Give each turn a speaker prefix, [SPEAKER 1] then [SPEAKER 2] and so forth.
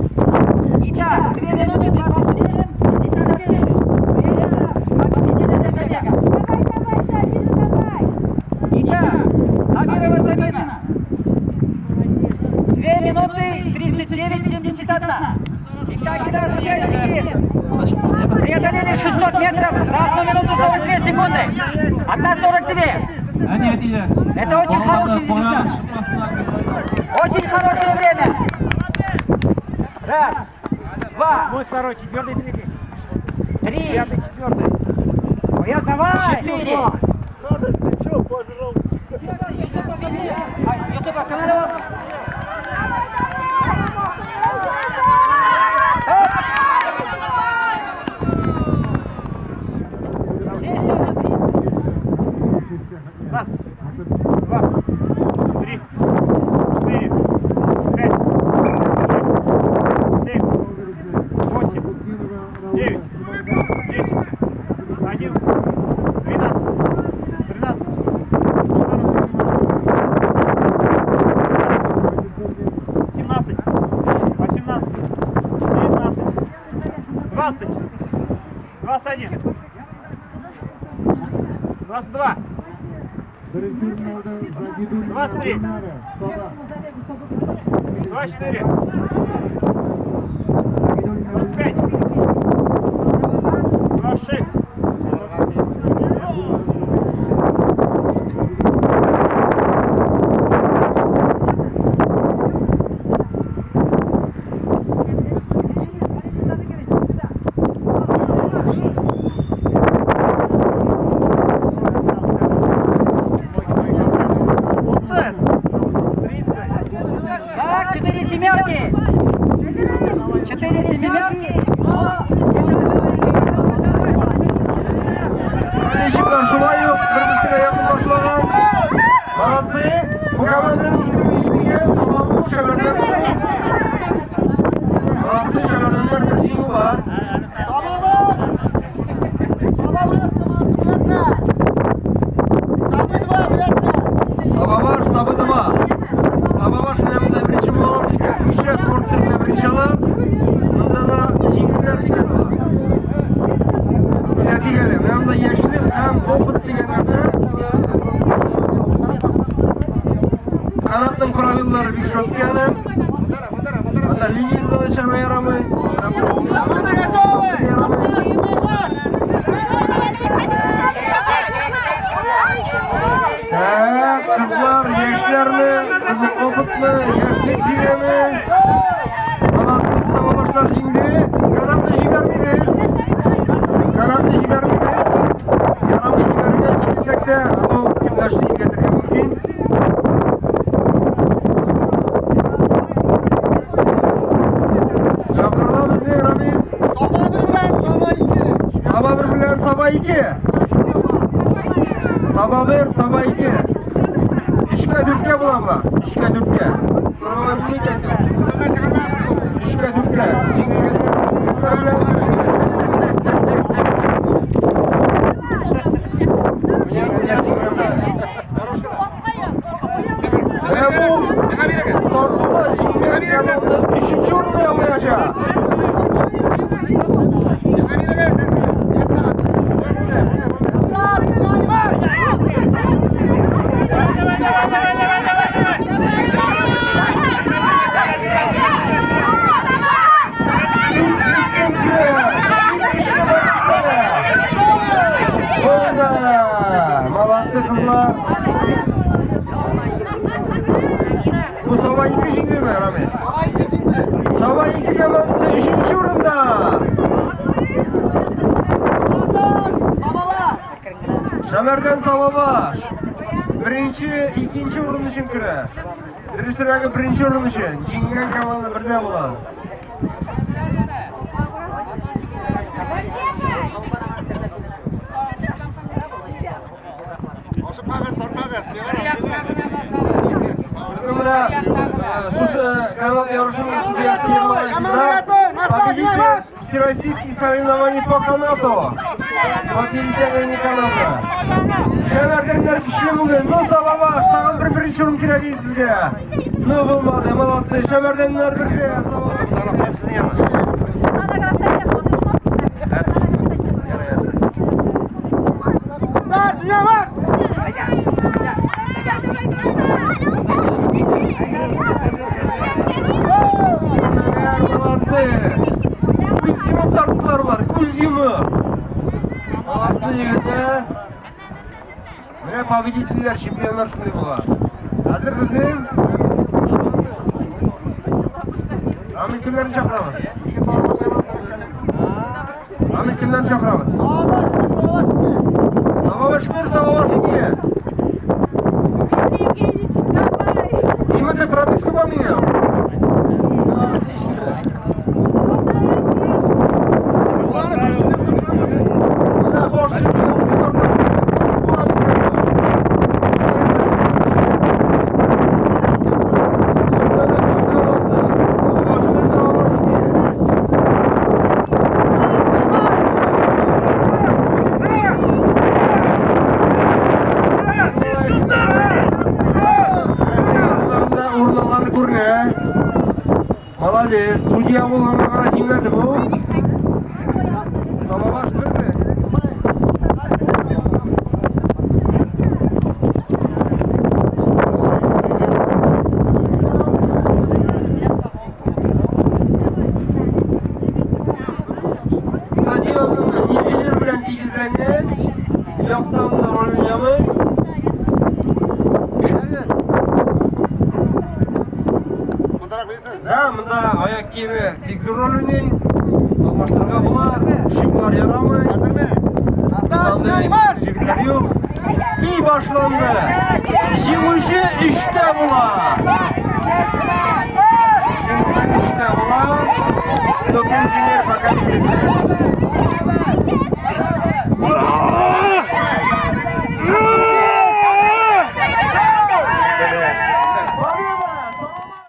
[SPEAKER 1] Итак, 2 минуты 27, 59. Время победителя забега.
[SPEAKER 2] Давай, давай, Сабина, давай!
[SPEAKER 1] Итак, Амирова Сабина. 2 минуты 39,71. Итак, итак, участники преодолели 600 метров за 1 минуту 42 секунды. 1:42. Это очень хороший результат. Очень хорошее время. Раз, два,
[SPEAKER 3] Мой второй, четвертый, третий.
[SPEAKER 1] три,
[SPEAKER 3] Пятый, четвертый. Ой, давай!
[SPEAKER 1] четыре. Юсупа Камалова.
[SPEAKER 3] Раз, два, три, четыре, пять, шесть, семь, восемь, девять, 10, 11, 12, 13, 14, 17, 18, 19, 20, 21, 22, 23, 24, 25, 26.
[SPEAKER 1] Так, 4 семерки. 4 семерки.
[SPEAKER 4] Ишекләр шулай ук бер-берсенә якынлашмаган. Молодцы. Бу команданың исеме ишетелгән, Сабабы Шәмәрдән. Молодцы, Шәмәрдәннәр бер җиңү бар. Сабабаш, Сабы два. Сабабаш менә монда беренче булалар икән. Ничә спорт төрендә беренче алар? Монда да җиңелләр микән алар? Менә дигәне, менә монда яшьлек һәм опыт дигән нәрсә. Канатның правилалары бик жесткий аны. Анда линияда да чыгарга ярамый. Ярамый. Так, кызлар, яшьләрме, безнең опытмы, яшьлек җиңәме? Молодцы, Сабабашлар җиңде. Канатны җибәрмибез. Канатны җибәрмибез. Ярамый җибәрергә, җиңелсәк тә, а то көндәшне имгәтергә мөмкин. Чакырыла безне, Рамил.
[SPEAKER 5] Саба 1 белән Саба 2.
[SPEAKER 4] Саба 1 белән Саба 2. Саба 1, Саба 2. Өчкә дүрткә була болар. Өчкә дүрткә. Сорауга белми икән. Өчкә дүрткә. Җиңелгәннәр белән. Җиңгәннәр җиңгәннәр. Менә бу тартуда җиңгән команда өченче урынны яулаячак. Иң көчле вакытта. Булды. Молодцы, кызлар. Бу Саба 2 җиңдеме, Рамил?
[SPEAKER 5] Саба 2 җиңде.
[SPEAKER 4] Саба 2 командасы өченче урында.
[SPEAKER 5] Сабалар.
[SPEAKER 4] Шәмәрдән Сабабаш. Беренче, икенче урын өчен көрәш. Дөресрәге беренче урын өчен. Җиңгән команда бердә була.
[SPEAKER 5] Ашыкмагыз, тартмагыз.
[SPEAKER 4] Безнең менә шушы канат ярышының судьясы Ермолай Победитель всероссийских соревнований по канату. По перетягиванию каната. Шәмәрдәннәр көчле бүген. Ну, Сабабаш, тагын бер беренче урын кирәк иде сезгә. Ну, булмады, молодцы. Шәмәрдәннәр бердә. Сабабаш. Молодцы. Күз йомып тарттылар алар, күз йомып. Молодцы, егетләр. Менә победительләр, чемпионнар шундый була. Хәзер безнең Рамил кемнәрне чакырабыз? Рамил кемнәрне чакырабыз? Сабабаш 1, Сабабаш 2. Дима, ты прописку поменял? Отлично. Менә баш судья үзе тарта. Була бит. Чыннан да көчле команда. Сабабаш 1, Сабабаш 2. Ярышларында урын алганы күренә. Молодец. Судья булганга гына җиңмәде бу. Сабабаш берме? Стадионның нивелир белән тигезләнгән. Яктан да роль уйнамый.
[SPEAKER 5] Мондарак беләсең.
[SPEAKER 4] Да, монда аяк киеме бик зур роль уйный. Алмаштырырга була, шиплар ярамый.
[SPEAKER 5] Әзерме?
[SPEAKER 4] Андый җегетләр юк. И башланды. Җиңүче өчтә була. Җиңүче өчтә була. Но инженер пока не.